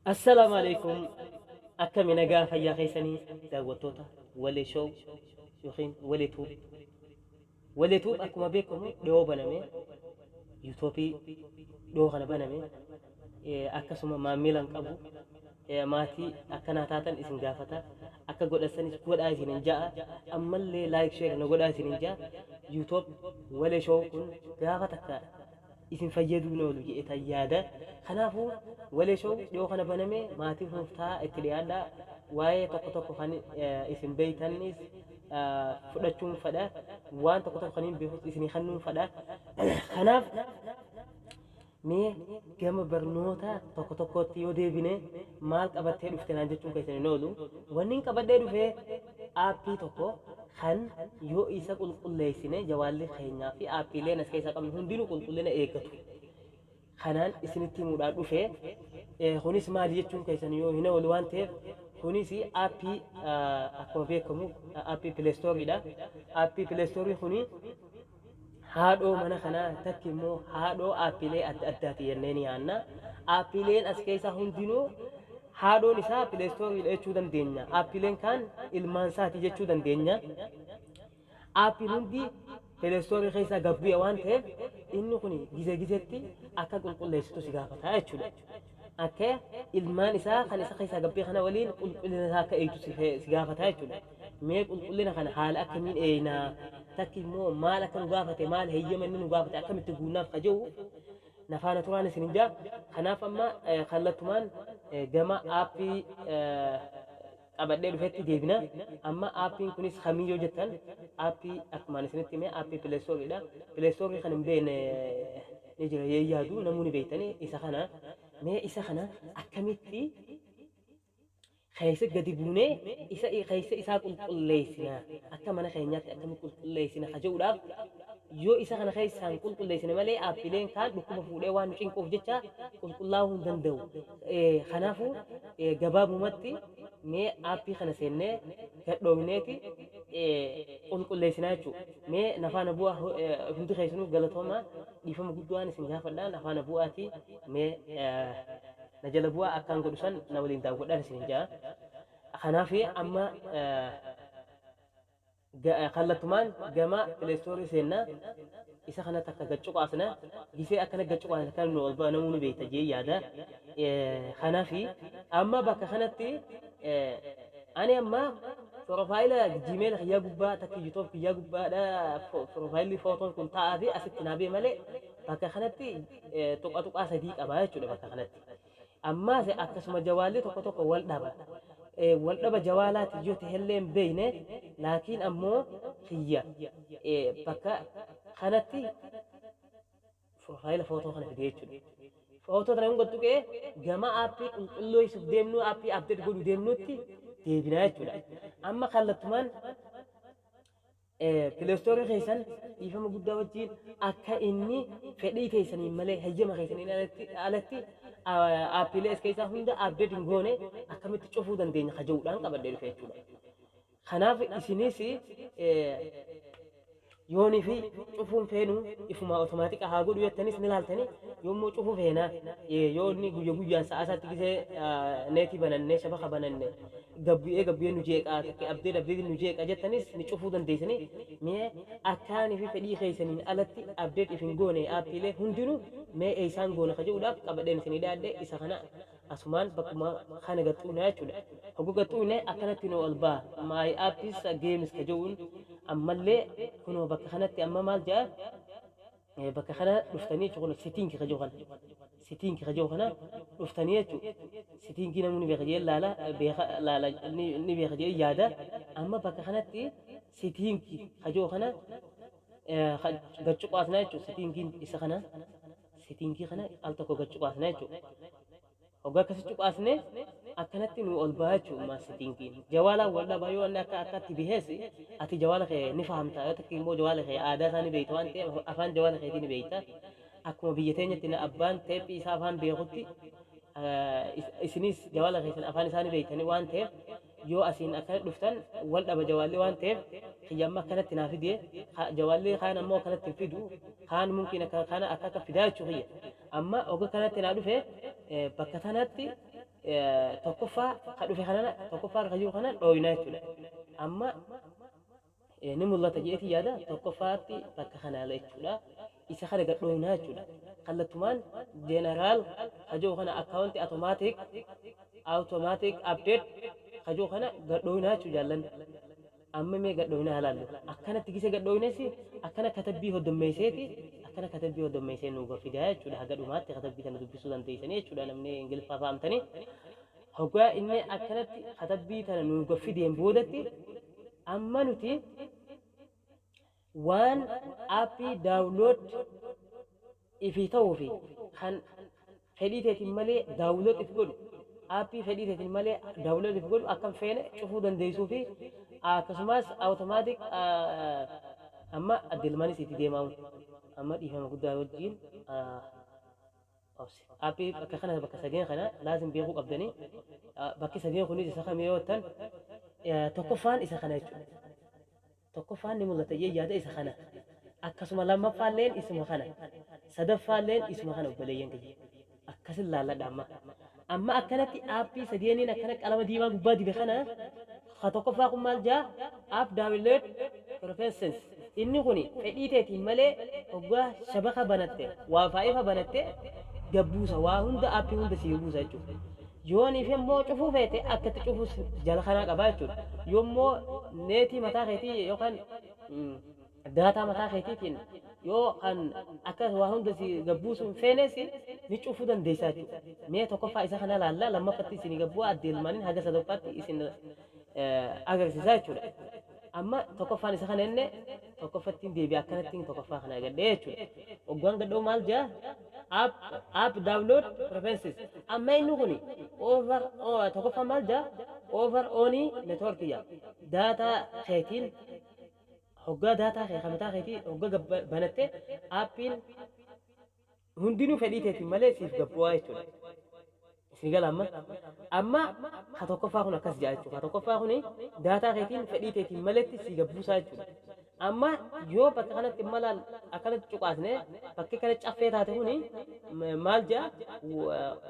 Assalaamu alaikum. Akkami, nagaa fayyaa keessanii, daawwattoota Walee Show yookiin Walee Tube? Walee Tube akkuma beekamu dhiyoo baname, YouTubeii dhiyoo kana baname. Akkasuma maamila hin qabu. Maatii akkanaa taatan isin gaafata. Akka godhasanis godhaa isin hin ja'a. Ammallee like, share na godhaa isin hin ja'a. YouTube Walee Show kun gaafa takka isin fayyaduu oolu jedhetan yaada. Kanaafuu Walee Show dhiyoo kana baname, maatii nuuf ta'a, itti dhiyaadhaa. Waa'ee tokko tokko kan isin beeytanis fudhachuun fedha. Waan tokko tokko kan hin beekus isinii kennuun fedha. Kanaaf mee gama barnoota tokko tokkotti yoo deebine, maal qabattee dhufte naan jechuun keessan hin oolu. Wanni hin qabadhee dhufe aappii tokko kan yoo isa qulqulleessine jawaalli keenyaa fi aappiileen as keessaa qabnu hundinuu qulqullina eeggatu. Kanaan isinitti himuudhaan dhufe. Kunis maali jechuun keessan yoo hin oolu waan ta'eef, kunis aappii akkuma beekamu aappii Play Storeiidha. Aappii Play Storeii kuni haadhoo mana kanaa, takki immoo haadhoo aappiilee adda addaati jennee ni yaanna. Aappiileen as keessaa hundinuu haadhoon isaa Play Storeiidha jechuu dandeenya. Aappiileen kaan ilmaan isaati jechuu dandeenya. Aappiin hundi Play Storeii keessaa gad bu'e waan ta'eef, inni kun gize gizetti akka qulqulleessitu si gaafata jechuudha. Akka ilmaan isaa kan isa keessaa gabbee kana waliin qulqullina isaa akka eegdu si gaafata jechuudha. Mee qulqullina kana haala akkamiin eegnaa? Takki immoo maal akka nu gaafate, maal heeyyama inni nu gaafate, akkamitti guunnaaf ka jiru nafaana turaan isin hin jaa. Kanaaf amma kallattumaan gama aappii qabadhee dhufetti deebina. Amma aappiin kunis kamii yoo jettan, aappii akkumaan isinitti hime aappii Play Storeiidha. Play Storeii kan hin beekne ni jira yee yaadu, namuu ni beektanii isa kana. Mee isa kana akkamitti keessa gadi buunee isa keessa isaa qulqulleessina, akka mana keenyaatti akkamitti qulqulleessina ka jedhuudhaaf, yoo isa kana keessaan qulqulleessine malee aappiileen kaan dhukkuba fuudhee waan nu cinquuf jecha qulqullaa'uu hin danda'u. Kanaafuu gabaabumatti mee aappii kana seennee gadhoofneeti qulqulleessinaa jechuudha. Mee nafaana bu'aa hundi keessanuu, galatoomaa, dhiifama guddaan isin gaafadha, nafaana bu'aati, mee na jala bu'aa, akkaan godhu san na waliin daawwadhaan isin ja'a. Kanaaf amma kallattumaan gama Play Storeii seenna. Isa kana takka gad cuqaasna. Gisee akkana gad cuqaasna kan nu ol ba'a, namuu ni beekta jee yaada. Kanaaf amma bakka kanatti ani amma profile Gmail kiyyaa gubbaa, takka YouTube kiyyaa gubbaadha profileii footoon kun taa'aa fi asitti naa bee malee, bakka kanatti tuqa tuqaa sadii qaba jechuudha bakka kanatti. Ammaas akkasuma jawaalli tokko tokko wal dhaba. Wal dhaba jawaalaati yoo ta'ellee hin beekne, laakiin ammoo kiyya bakka kanatti profile footoo kana fide jechuudha. Footoo kana hin tuqee gama aappii qulqulleessuuf deemnu, aappii update godhu deemnutti deebinaa jechuudha. Amma kallattumaan Play Storeii keessan dhiifama guddaa wajjin akka inni fedhii keessaniin malee, hayyama keessaniin alatti aappiilee as keessaa hunda update hin goone akkamitti cufuu dandeenya ka jedhuudhaan qabadhee dhufe jechuudha. Kanaaf isinis yoonii fi cufuun feenu ifuma automatic haa godhu jettanis ni laaltanii, yommuu cufuu feena, yoo inni guyya guyyaan sa'a isaatti gisee neetii bananne, shabaka bananne, gabbu'ee gabbu'ee nu jeeqaa, takka update update nu jeeqa jettanis ni cufuu dandeessanii. Mee akkaanii fi fedhii keessaniin alatti update if hin goone aappiilee hundinuu mee eessaan goone ka jedhuudhaaf qabadheen isinii dhiyaadhe. Isa kana asumaan bakkuma kana gaxxuuna jechuudha. Hogguu gaxxuune akkanatti nu ol ba'a. My apps games ka jedhuun ammallee kunoo bakka kanatti amma maal jedha? Bakka kana dhuftanii jechuudha, setting ka jedhu kana. Setting ka jedhu kana dhuftanii jechuudha. Settingii namni beeka jedhee laala, beeka laala, ni beeka jedhee yaada. Amma bakka kanatti setting ka jedhu kana gad cuqaasna jechuudha. Settingiin isa kana, settingii kana al tokko gad cuqaasna jechuudha. Hoggaa akkasi cuqaasne akkanatti nu ol ba'a jechuudha ma settingiin. Jawaalaan wal dhabaa yoo inni akka akkatti bihees, ati jawaala kee ni fahamta, yoo takki immoo jawaala kee aadaa isaa ni beekta waan ta'eef, afaan jawaala keetii ni beekta. Akkuma biyya teenyatti na abbaan teephii isaa afaan beekutti, isinis jawaala keessan afaan isaa ni beektanii waan ta'eef, yoo asiin akkana dhuftan wal dhaba jawaalli waan ta'eef, kiyya amma akkanatti naa fide. Jawaalli kaan ammoo akkanatti hin fidu, kaan mumkin akka kana akka akka fidaa jechuu kiyya. Amma hogga kanatti naa dhufe, bakka tanatti Tokkoffaa ka dhufe kana, tokkoffaa ka jiru kana dhooyinaa jechuudha. Amma ni mul'ata jedheeti yaada. Tokkoffaatti bakka kanaa jechuudha. Isa kana gad dhooyinaa jechuudha. Kallattumaan general ka jiru kana, account automatic update ka jiru kana gad dhooyinaa jechuudha, jaallan. Amma mee gad dhooyinaa ilaallu. Akkanatti gise gad dhooyines akkana katabbii hoddommeesseeti, akkana katabbii hoddommeessee nuu fidaa jechuudha. Haga dhumaatti katabbii kana dubbisuu dandeessanii jechuudha, namni Ingiliffaa fahamtanii. Hoggaa inni akkanatti katabbii tana nuu fideen boodatti, amma nuti waan aappii download ifii ta'uu fi kan fedhii teetiin malee download if godhu, aappii fedhii teetiin malee download if godhu akkam feene cufuu dandeessuu fi akkasumas automatic. Amma addilmanis itti deemamu, amma dhiifama guddaa wajjiin aappii bakka kana, bakka sadeen kana laazim beekuu qabdanii. Bakki sadeen kunis isa kamii yoo ta'an, tokkoffaan isa kana jechuudha. Tokkoffaan ni mul'ata jee yaada, isa kana. Akkasuma lammaffaalleen isuma kana. Sadaffaalleen isuma kana, obboleeyyan kiyya. Akkasin laalladha amma. Amma akkanatti aappii sadeeniin akkana qalama diimaa gubbaa dibe kana, ka tokkoffaa kun maal jaa? App download preferences. Inni kun fedhii teetiin malee hoggaa shabaka banatte, WiFi fa banatte gabbuusa, waa hunda, aappii hunda sii buusa jechuudha. Yoon if immoo cufuu feete, akkatti cufuus jala kanaa qabaa jechuudha. Yoommoo neetii mataa keetii yookaan daataa mataa keetiitiin yoo kan akka waa hunda si gabbuusuu hin feenes ni cufuu dandeessaa jechuudha. Mee tokkoffaa isa kana laallaa, lammaffatti isin gabbuu addeelmaaniin haga sadaffaatti isin agarsiisaa jechuudha. Amma tokkoffaan isa kana inni tokkoffattiin deebi'e, akkanattiin tokkoffaa kana agadhee jechuudha. Hoggaan gadhoo maal jaa? App download preferences. Amma inni kuni over, tokkoffaan maal jaa? Over own network jaa. Daataa keetiin, hoggaa daataa kee mataa keetii hoggaa banatte, aappiin hundinuu fedhii teetiin malee siif gabbu'aa jechuudha. Isin gala amma? Amma ka tokkoffaa kun akkas jaa jechuudha. Ka tokkoffaa kun daataa keetiin fedhii teetiin maletti si gabbuusaa jechuudha. Amma yoo bakka kanatti malaan akkanatti cuqaasne, bakki kana caffee taate kuni maal jaa?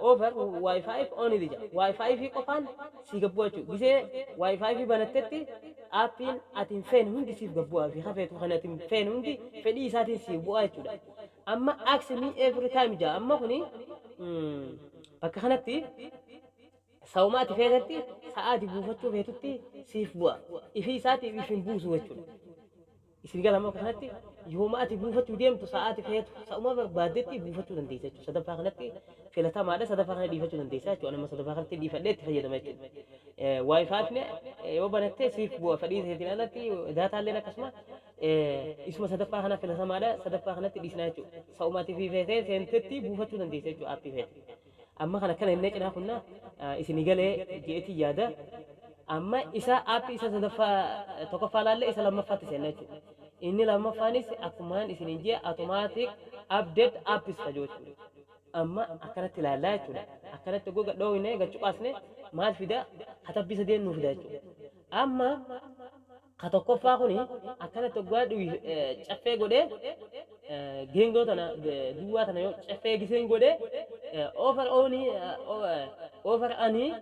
Over WiFi only jaa. WiFi qofaan si gabbu'a jechuudha. Gisee WiFi banattetti aappiin ati hin feene hundi siif gabbu'aa fi hafeetu kan ati hin feene hundi fedhii isaatiin siif bu'aa jechuudha. Amma ask me every time jaa. Amma kuni bakka kanatti sa'uma ati feetetti, sa'aati buufachuu feetutti siif bu'a. Ifii isaatiif if hin buusu jechuudha. Isin gala amma kanatti? Yooma ati buufachuu deemtu, sa'aati feetu, sa'uma barbaaddetti buufachuu dandeessa jechuudha. Sadaffaa kanatti filatamaadha. Sadaffaa kana dhiifachuu dandeessa jechuudha. Nama sadaffaa kanatti dhiifadhee itti fayyadama jechuudha. WiFi yoo banattee siif bu'a fedhii isaatiin alatti, daataalleen akkasuma isuma sadaffaa kana filatamaadha. Sadaffaa kanatti dhiisnaa jechuudha. Sa'uma ati feetee seentetti buufachuu dandeessa jechuudha aappii feete. Amma kana kana inni cinaa kunna isinii galee je'etii yaada. Amma isa aappii isa sadaffaa, tokkoffaa laallee, isa lammaffaatti seenna jechuudha. Inni lammaffaanis akkumaan isiniin jee automatic update apps ka jechuudha. Amma akkanatti ilaallaa jechuudha. Akkanatti goga dhoowine gachuqaasne maal fida? Katabbii sadeen nuu fida jechuudha. Amma ka tokkoffaa kuni akkanatti hoggaa caffee godhee, geengoo tana duwwaa tana yoo caffee giseen godhee, over own over any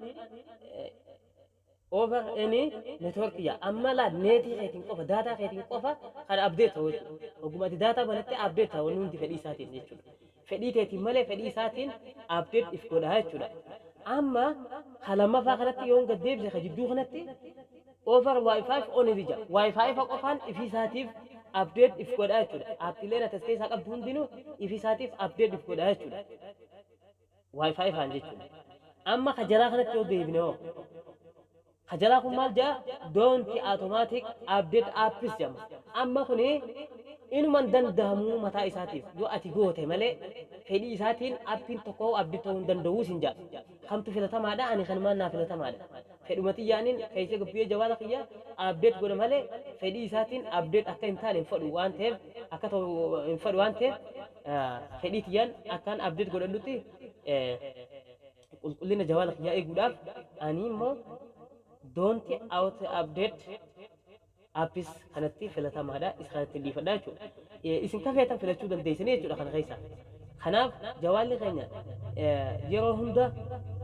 over any network yaa. Amma laa, neetii keetiin qofa, daataa keetiin qofa kan update ta'u jechuudha. Oguma ati daataa banatte update ta'u wanni hundi fedhii isaatiin jechuudha. Fedhii teetiin malee fedhii isaatiin update if godhaa jechuudha. Amma ka lammaffaa kanatti yoon gad deebise, ka jidduu kanatti over WiFi only jira. WiFi fa qofaan ifii isaatiif update if godhaa jechuudha. Aappiileen ati as keessaa qabdu hundinuu ifii isaatiif update if godhaa jechuudha. WiFi faan jechuudha. Amma ka jalaa kanatti yoo deebine hoo? Ka jalaa kun maal jedha? Don't automatic update apps jedhama. Amma kuni inuman danda'amuu mataa isaatiif yoo ati goote malee fedhii isaatiin appiin tokko update ta'uu hin danda'uu sin jedha. Kamtu filatamaadha? Ani kanumaan naa filatamaadha. Fedhuma xiyyaaniin keessa gabbiyee jawaala kiyya update godha malee fedhii isaatiin update akka hin taane hin fedhu waan ta'eef, akka ta'u hin fedhu waan ta'eef, fedhii kiyyaan akkaan update godhadhutti qulqullina jawaala kiyyaa eeguudhaaf ani immoo don't auto update apps kanatti filatamaadha. Isa kanatti dhiifadha jechuudha. Isin kafeetan filachuu dandeessanii jechuudha kana keessa. Kanaaf jawaalli keenya yeroo hunda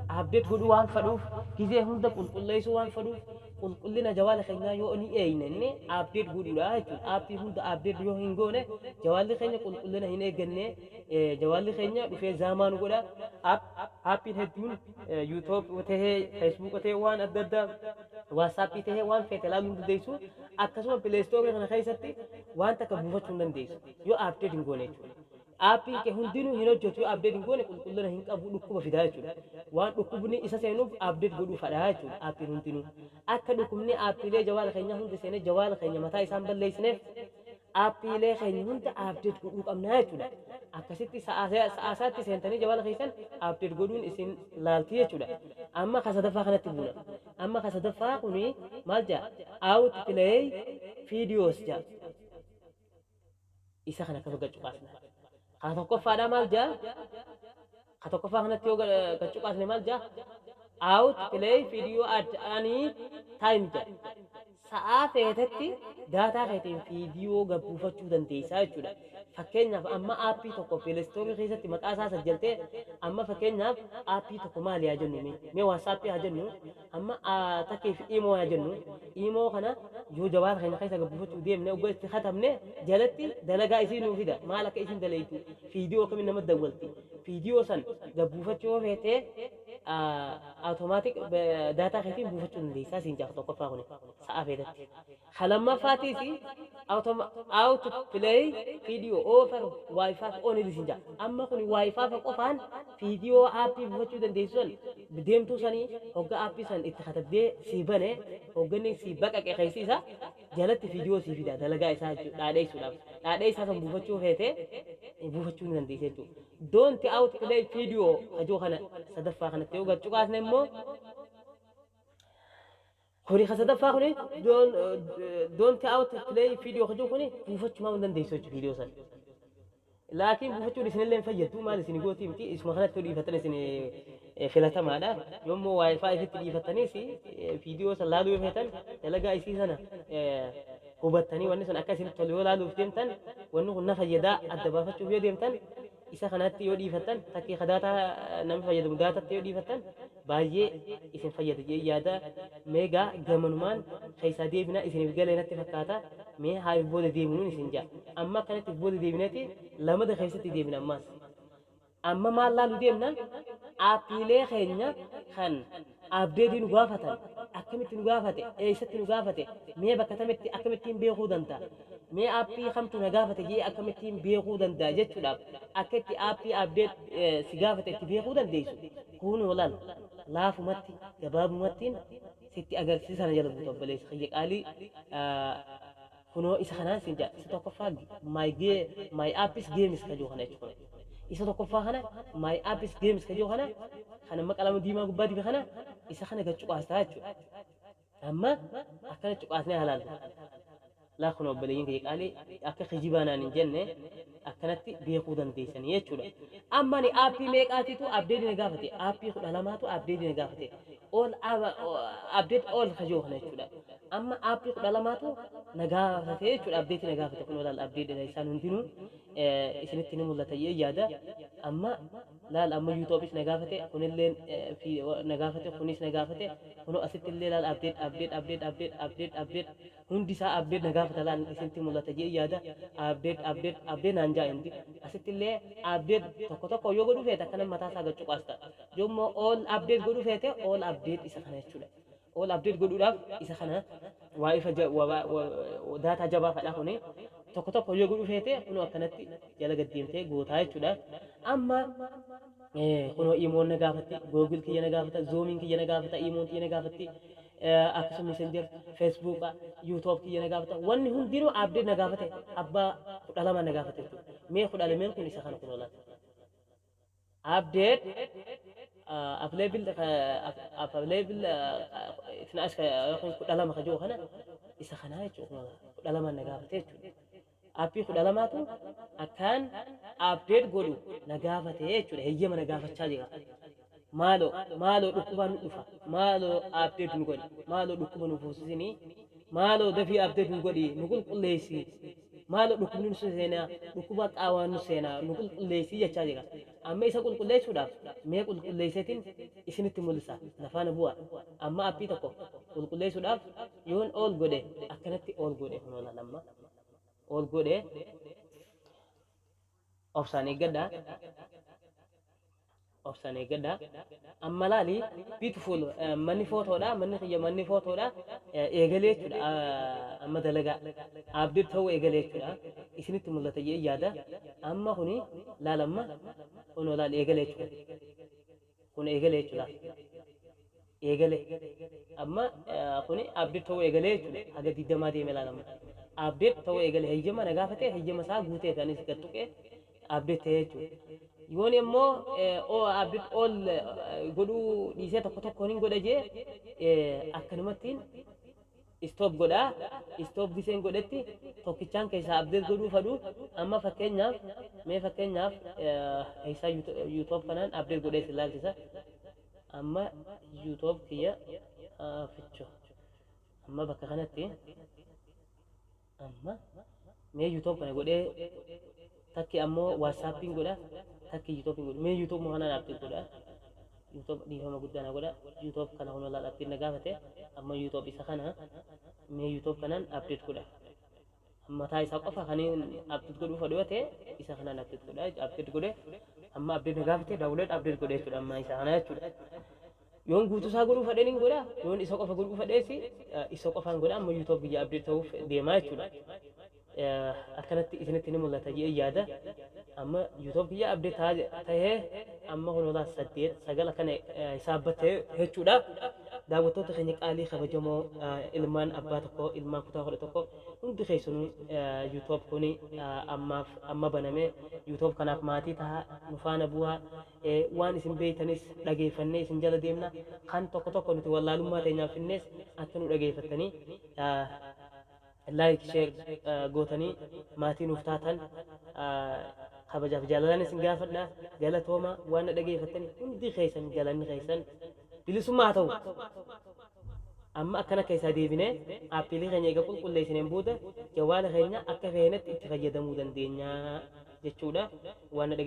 Update godhuu waan fedhuuf, gizee hunda qulqulleessuu waan fedhuuf, qulqullina jawaala keenyaa yoo ni eegne inni update godhuudha jechuudha. Aappii hunda update yoo hin goone, jawaalli keenya qulqullina hin eegganne, jawaalli keenya dhufee zaamaa nu godha. Aappiin hedduun, YouTube tahee, Facebook tahee, waan adda addaa, WhatsApp tahee, waan feete ilaaluu hin dandeessu. Akkasuma Play Store kana keessatti waan takka buufachuu hin dandeessu yoo update hin goone jechuudha. Aappiin kee hundinuu hin hojjetu yoo update hin goone, qulqullina hin qabu, dhukkuba fidaa jechuudha. Waan dhukkubni isa seenuuf update godhuu fadhaa jechuudha aappiin hundinuu. Akka dhukkubni aappiilee jawaala keenyaa hundi seenee jawaala keenya mataa isaan balleessineef, aappiilee keenya hunda update godhuu qabnaa jechuudha. Akkasitti sa'aasaatti seentanii jawaala keessan update godhuun isin laalti jechuudha. Amma ka sadaffaa kanatti buuna. Amma ka sadaffaa kuni maal jedha? Autoplay videos jedha. Isa kana akkasuma gad cuqaasna. Ka tokkoffaadhaa maal jedha? Ka tokkoffaa kanatti yoo gad cuqaasne maal jedha? Autoplay video at any time jedha. Sa'aa feetetti daataa keetiin viidiyoo gabbuufachuu dandeessaa jechuudha. Fakkeenyaaf, amma aappii tokko Play Store keessatti maqaa isaa sajjaltee, amma fakkeenyaaf aappii tokko maali haa jennu, mee WhatsApp haa jennu, amma takkiif Imo haa jennu. Imo kana yoo jawaala keenya keessa gabbuufachuu deemne, ogga itti katabne, jalatti dalagaa isii nuu fida, maal akka isin dalaytu, viidiyoo akkamiin nama dawwalti. Viidiyoo san gabbuufachuu yoo feete, automatic daataa keetiin buufachuu dandeessaa siin jaa tokkoffaa kuni sa'a feetetti. Ka lammaffaatiis autoplay video over WiFi only siin jaa. Amma kun WiFi qofaan viidiyoo aappii buufachuu dandeessu san deemtuu sanii, hogga aappii san itti katabdee sii bane, hogganni sii baqaqe, keessi isaa jalatti viidiyoo sii fida dalagaa isaa jechuudha dhaadheessuudhaaf. Dhaadhee isaa san buufachuu feete buufachuu ni dandeessa jechuudha. Don't autoplay video hajoo kana sadaffaa kanatti yoo gad cuqaasne immoo, kuni ka sadaffaa kuni don't autoplay video hajoo kuni buufachumaa hin dandeessu jechuudha viidiyoo sana. Laakiin buufachuun isinillee hin fayyadu, maal isin gooti miti, isuma kanatti dhiifatan isin filatamaadha. Yommuu WiFi ifitti dhiifattanis, viidiyoo san laaluu yoo feetan, dalagaa isii sana hubattanii, wanni sun akka isin tolu yoo laaluuf deemtan, wanni kun na fayyadaa adda baafachuuf yoo deemtan, isa kanatti yoo dhiifattan, takkii ka daataa namni fayyadamu daatatti yoo dhiifattan, baay'ee isin fayyada jee yaada. Meegaa gamanumaan keessaa deebina, isiniif galee natti fakkaata. Mee haa if booda deebinuun isin jaa. Amma akkanatti if booda deebineeti lamada keessatti deebina. Ammaas amma maal laalu deemna? Aappiilee keenya kan update nu gaafatan akkamitti nu gaafate, eessatti nu gaafate, mee bakka tamitti akkamittiin beekuu danda'a, mee aappii kamtu na gaafate jee akkamittiin beekuu danda'a jechuudhaaf, akka itti aappii update si gaafate itti beekuu dandeessu kun walaal laafumatti gabaabumattiin sitti agarsiisana. Jala buutu, obboleessa kiyya qaalii, kunoo isa kanaan siin jedha. Isa tokkoffaa my apps games kajoo kana jechuudha. Isa tokkoffaa kana, my apps games kajoo kana, kan amma qalama diimaa gubbaa dibe kana, isa kana gad cuqaastaa jechuudha. Amma akkana cuqaasnee halaallu laa. Kun obboleeyyiin kiyya qaalii, akka kijibaa naan hin jenne, akkanatti beekuu dandeessanii jechuudha. Amma ni aappii meeqaatitu update na gaafate? Aappii 12tu update na gaafate. All update all kajoo kana jechuudha. Amma aappii 12tu na gaafate jechuudha, update na gaafate. Kun laal, update isaan hundinuu isinitti ni mul'ata jee yaada. Amma laal, amma YouTubeis na gaafate, kunillee na gaafate, kunis na gaafate. Kunoo asitti illee laal, update, update, update, update, update, update, hundi isaa update na gaafata. Laal, isinitti mul'ata jee yaada. Update, update, update naan jaa hindi. Asitti illee update tokko tokko yoo godhu feete, akkana mataa isaa gad cuqaasta. Yoommoo all update godhu feete, all update isa kana jechuudha. All update godhuudhaaf isa kana waa ifa daataa jabaa fadha. Kuni tokko tokko yoo godhu feete, kunoo akkanatti jala gad deemtee gootaa jechuudha. Amma kunoo Imoon na gaafatti, Google kiyya na gaafata, Zoomiin kiyya na gaafata, Imoon kiyya na gaafatti, akkasuma Messenger, Facebook, YouTube kiyya na gaafata. Wanni hundinuu update na gaafate, abbaa 12 na gaafate jechuudha. Mee 12n kun isa kana kunoo laata. Update available 12 yookiin 12 ka jiru kana, isa kanaa jechuudha. 12 na gaafate jechuudha. Aappii 12tu akkaan update godhu na gaafate jechuudha. Heeyyama na gaafachaa jira. Maaloo, maaloo, dhukkubaan nu dhufa, maaloo update nu godhi, maaloo dhukkuba nu fuusisinii, maaloo dafii update nu godhi, nu qulqulleessi. Maalo, dhukkubni nu seenaa, dhukkuba qaawaan nu seenaa, nu qulqulleessii jechaa jira. Amma isa qulqulleessuudhaaf mee qulqulleesseetiin isinitti mul'isa. Lafaana bu'a. Amma aappii tokko qulqulleessuudhaaf yoon all godhe, akkanatti all godhe, kunoo amma all godhe. Obsaan eeggadha, obsaan eeggadha. Amma laali, beautiful manni footoodha, manni kiyya manni footoodha eegalee jechuudha. Amma dalagaa update ta'uu eegalee jechuudha. Isinitti mul'ata jedhee yaada. Amma kuni laal, amma kunoo laal, eegalee jechuudha. Kun eegalee jechuudha, eegale. Amma kuni update ta'uu eegalee jechuudha. Haga 20 deeme. Laal, amma update ta'uu eegale. Heeyyama na gaafate, heeyyama isaa guutee fi anis gad tuqee update ta'ee jechuudha. Yoon immoo update all godhuu dhiisee tokko tokkoon hin godha jee, akkanumattiin stop godhaa. Stop giseen godhetti tokkichaan keessaa update godhuu fadhu. Amma fakkeenyaaf, mee fakkeenyaaf keessaa YouTube kanaan update godhee si ilaalchisa. Amma YouTube kiyya ficho. Amma bakka kanatti, amma mee YouTube kana godhee, takki ammoo WhatsAppiin godha, takki YouTubeiin godha. Mee YouTube kanaan update godha. YouTube, dhiifama guddaa na godha. YouTube kana kun laal, update na gaafate. Amma YouTube isa kana, mee YouTube kanaan update godha. Mataa isaa qofa kan update godhuu fedhu yoo ta'e, isa kanaan update godha. Update godhe. Amma update na gaafate, download update godhe jechuudha. Amma isa kana jechuudha. Yoon guutuu isaa godhuu fedhe nin godha, yoon isa qofa godhuu fedhees isa qofaan godha. Amma YouTube biyya update ta'uuf deemaa jechuudha. Akkanatti isinitti ni mul'ata jedhee yaada. Amma YouTube kiyya update tahee, amma kun saddeet, sagal akkana hisaabbattee jechuudha. Daawwattoota keenya qaalii kabajamoo, ilmaan abbaa tokko, ilmaan kutaa 11, hundi keessanuu YouTube kuni ammaaf amma baname. YouTube kanaaf maatii tahaa, nu faana bu'aa. Waan isin beeytanis dhageeffannee isin jala deemna. Kan tokko tokko nuti wallaalummaa teenyaaf finnees akka nu dhageeffattanii like, share gootanii maatii nuuf taatan kabajaaf jaalalaan isin gaafadha. Galatooma. Waan na dhageeffattanii hundi keessan galanni keessan bilisummaa haa ta'u. Amma akkana keessaa deebinee aappiilee keenya eega qulqulleessineen booda jawaala keenya akka feenetti itti fayyadamuu dandeenya jechuudha. Waan na dhage